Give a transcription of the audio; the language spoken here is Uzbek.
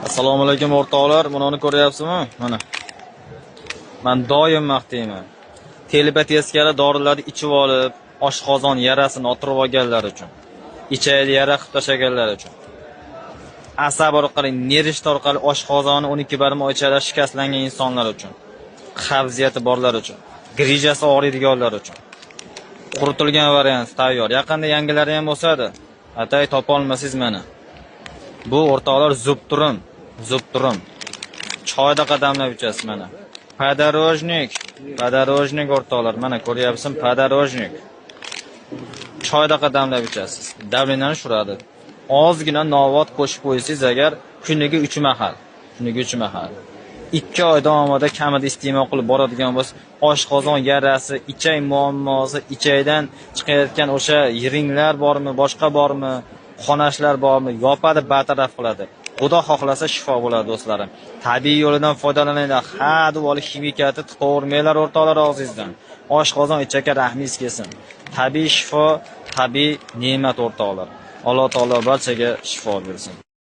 Assalomu alaykum, o'rtoqlar. Buni ko'ryapsizmi? Mana. Men doim maqtayman. Telba teskari dorilarni ichib olib, oshqozon yarasini otirib olganlar uchun, ichakni yara qilib tashlaganlar uchun. Asab orqali, nervishta orqali oshqozoni 12 barmoq ichaklar shikastlangan insonlar uchun. Qabziyati borlar uchun, грыжа si og'riydiganlar uchun. Quritilgan variant tayyor. Yaqinda yangilari ham bo'lsadi. Atay topa olmasangiz mana. Bu, o'rtoqlar, Zubturum, Zubturum. Choyda damlab ichasiz mana. Подорожник, подорожник, o'rtoqlar, mana ko'ryapsizmi? Подорожник. Choyda damlab ichasiz. Давление ni tushiradi. Ozgina novvot qo'shib qo'ysangiz agar kuniga 3 mahal, kuniga 3 mahal. 2 oy davomida kamida iste'mol qilib boradigan bo'lsa, oshqozon yarasi, ichak muammosi, ichakdan chiqayotgan o'sha yiringlar bormi, boshqa bormi, xonashlar bormi, yopadi, bartaraf qiladi. Xudo xohlasa, shifo bo'ladi, do'stlarim. Tabiiy yo'lidan foydalaninglar. Ha, deb olib ximikatni tiqavermanglar, o'rtoqlar, og'zingizdan. Oshqozon, ichakka rahmingiz kelsin. Tabiiy shifo, tabiiy ne'mat, o'rtoqlar. Alloh taolo barchaga shifo bersin.